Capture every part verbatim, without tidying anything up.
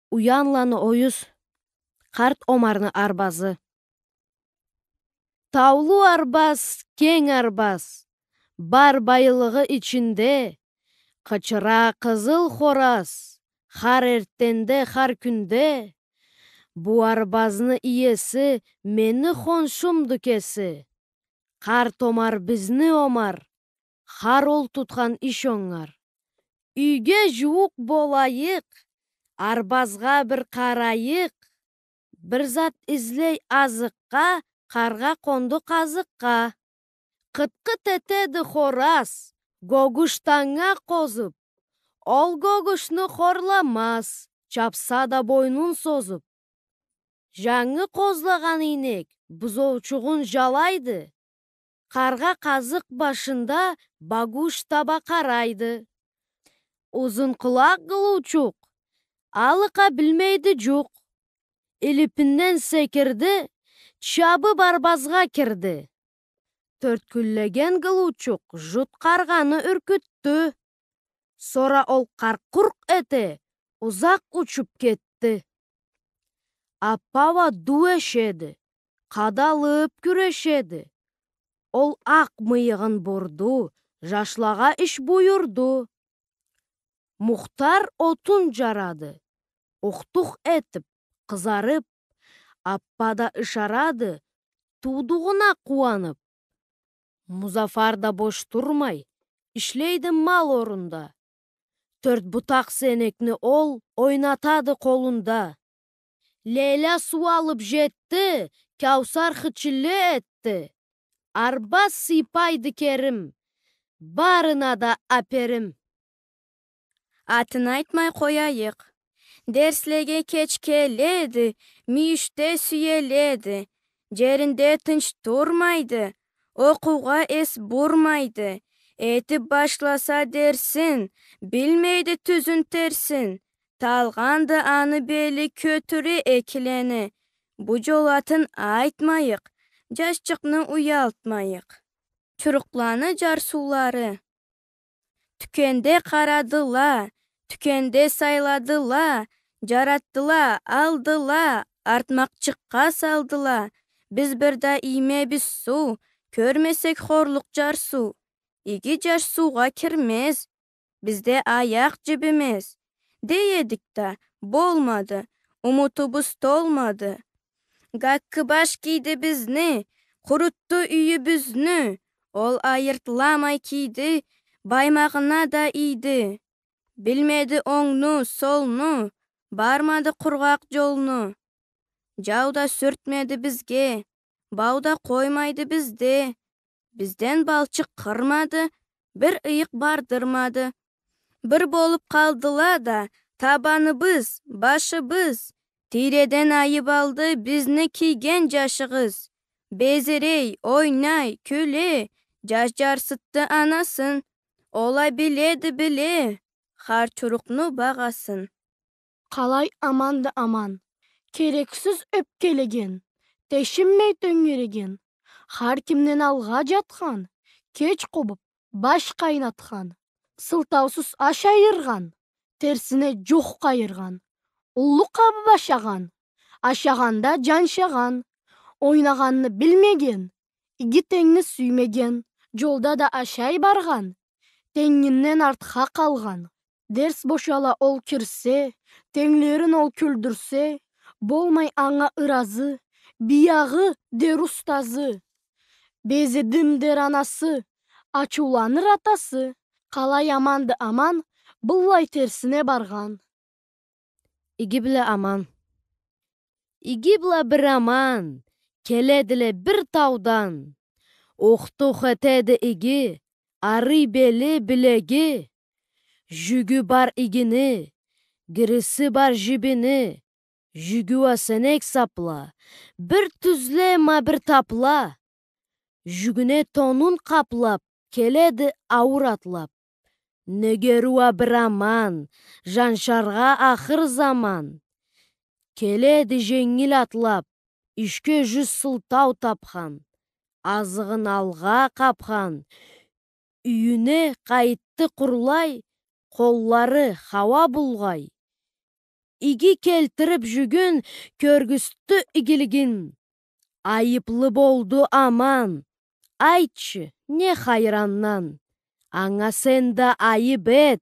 Уянланы оюз. Къарт Омарны арбазы. Таулу арбаз, кенг арбаз, бар байлыгъы ичинде, къычыра къызыл хораз, хар эртденде, хар кюнде. Бу арбазны иеси мени хоншумду кеси. Къарт Омар бизни Омар, хар ол тутхан иш онгар. Юйге жууукъ болайыкъ, арбазгъа бир къарайыкъ. Бир зат излей азыкъгъа, къаргъа къонду къазыкъгъа. Къыт-къыт этеди хораз, гогуш танга къозуп. Ол гогушну хорламаз, чапса да бойнун созуп. Жангы къозлагъан ийнек бузоучугъун жалайды. Къаргъа къазыкъ башында багуш таба къарайды. Узун къулакъ гылыучукъ алыкъа билмейди жукъ. Илипинден секирди, чабып арбазгъа кирди. Тёрткюллеген гылыучукъ жут къаргъаны юркютдю. Сора ол къаркъ-къуркъ эте, узакъ учуп кетди. Аппа уа ду эшеди, къадалып кюрешеди. Ол акъ мыйыгъын бурду, жашлагъа иш буюрду. Мухтар отун жарады, ух-тух этип, къызарып. Аппа да ышарады, туудугъуна къууанып. Музафар да бош турмай, ишлейди мал орунда. Тёрт бутакъ сенекни ол ойнатады къолунда. Лейля суу алып жетди, Кяусар хычилле этди. Арбаз сыйпайды керим, барына да аперим. Атын айтмай къояйыкъ. Дерслеге кеч келеди, мюйюшде сюеледи. Жеринде тынч турмайды, окъуугъа эс бурмайды. Этип башласа дерсин, билмейди тюзюн, терсин. Талгъанды аны бели, кётюре экилени. Бу жол атын айтмайыкъ, жашчыкъны уялтмайыкъ. Чурукъланы жарсыулары. Тюкенде къарадыла, тюкенде сайладыла, жаратдыла, алдыла, артмакъчыкъгъа салдыла. Биз бир да иймебиз суу, кёрмесек хорлукъ жарсыу. Иги жаш суугъа кирмез, бизде аякъ жибимез. Дей эдик да, болмады, умутубуз толмады. Гаккы баш кийди бизни, къурутду юйюбюзню. Ол айыртламай кийди, баймагъына да ийди. Билмеди онгну, солну, бармады къургъакъ жолну. Жау да сюртмеди бизге, бау да къоймайды бизде. Бизден балчыкъ къырмады, бир ыйыкъ бардырмады. Бир болуп къалдыла да табаныбыз, башыбыз. Тийреден айып алды бизни кийген жашыгъыз. Безирей, ойнай, кюле, жаш жарсытды анасын. Ол а биледи, биле хар чурукъну багъасын. Къалай аманды аман, керексиз ёпкелеген, тешинмей тёнгереген, хар кимден алгъа жатхан, кеч къобуп, баш къайнатхан, сылтаусуз аш айыргъан, терсине жукъ къайыргъан, уллу къабып ашагъан, ашагъанда жаншагъан, ойнагъанны билмеген, иги тенгни сюймеген, жолда да ашай баргъан, тенгинден артха къалгъан. Дерс бошала ол кирсе, тенглерин ол кюлдюрсе, болмай анга ыразы, биягъы дер устазы. Безидим дер анасы, ачыуланыр атасы, къалай аманды аман, быллай терсине баргъан. Иги бла аман. Иги бла бир аман келедиле бир таудан. Ух-тух этеди иги, арый бели, билеги. Жюгю бар игини, гириси бар жибини. Жюгю уа сенек сапла, бир тюзле, ма бир тапла. Жюгюне тонун къаплап, келеди ауур атлап. Нёгери уа бир аман, жаншаргъа ахыр заман. Келеди женгил атлап, ишге жюз сылтау тапхан, азыгъын алгъа къапхан. Юйюне къайтды къурлай, къоллары хауа булгъай. иги келтирип жюгюн, кёргюзтдю игилигин. Айыплы болду аман. Айтчы, не хайрандан? Анга сен да айып эт,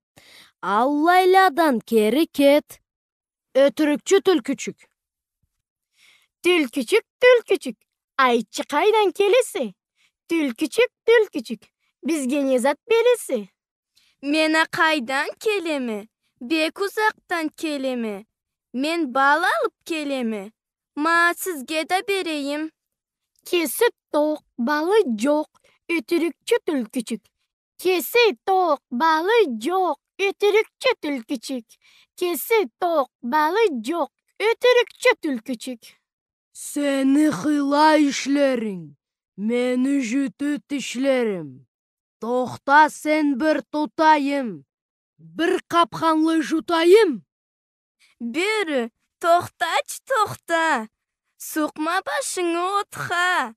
аллайладан кери кет. Ётюрюкчю тюлкючюк. Тюлкючюк, тюлкючюк, айтчы, къайдан келесе? Тюлкючюк, тюлкючюк, бизге не зат бересе? Мен а къайдан келеме? Бек узакъдан келеме. Мен бал алып келеме. Ма, сизге да берейим. Кеси токъ, балы джокъ, ётюрюкчю тюлкючюк. Кеси токъ, балы джокъ, ётюрюкчю тюлкючюк. Кеси токъ, балы джокъ, ётюрюкчю тюлкючюк. Сени хыйла ишлеринг, мени жютю тишлерим. Тохта, сен бир тутайым, бир къапханлы жутайым. Бёрю, тохтачы, тохта, сукъма башынгы отха.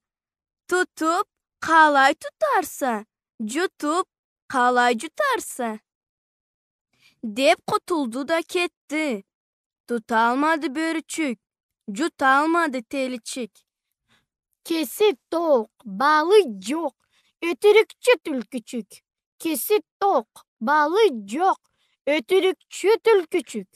Тутуп, къалай тутарса, джутуп, къалай джутарса. Деп къутулду да кетди. Туталмады бёрючюк, джуталмады теличик. Кеси токъ, балы джокъ, ётюрюкчю тюлкючюк. Кеси токъ, балы джокъ, ётюрюкчю тюлкючюк.